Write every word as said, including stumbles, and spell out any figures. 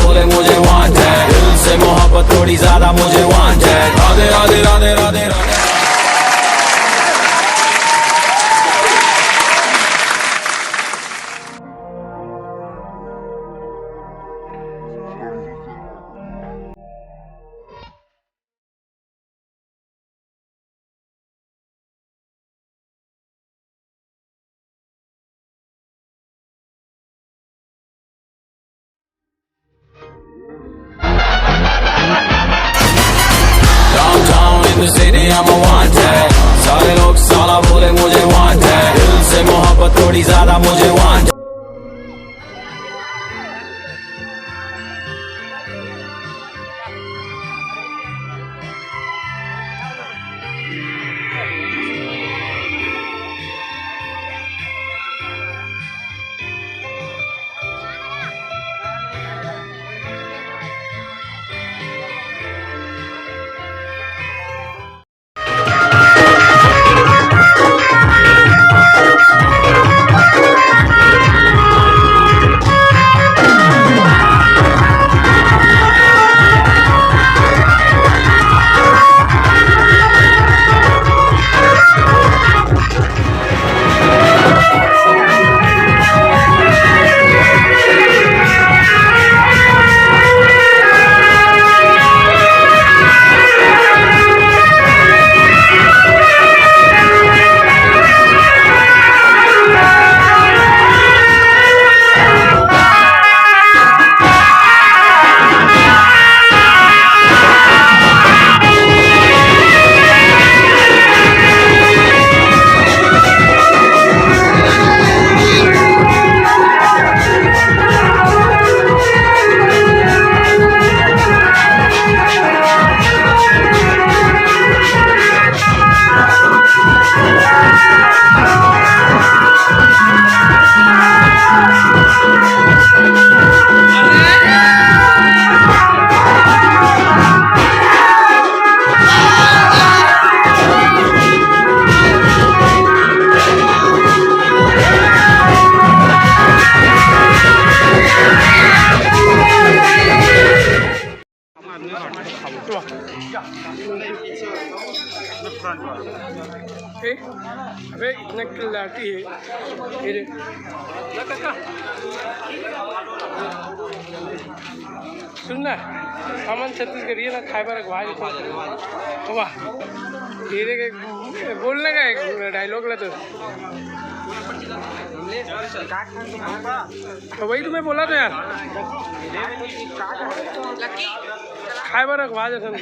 बोले मुझे want है, दिल से मोहब्बत थोड़ी ज्यादा मुझे want है। Radhe Radhe Radhe Radhe Radhe. Downtown in the city, I'm a wanted। सारे लोग साला बोले मुझे want है, दिल से मोहब्बत थोड़ी ज्यादा मुझे want। ए, अबे इतना क्लाटी है। ये देख। सुन ना, हमन छत्तीसगढ़िया ना खाए बर अगवा जेथन। वाह, ये देख, एक बोलने का एक डायलॉग ला तो। तो वही तुम्हें बोला था यार, खाए बर अगवा जेथन।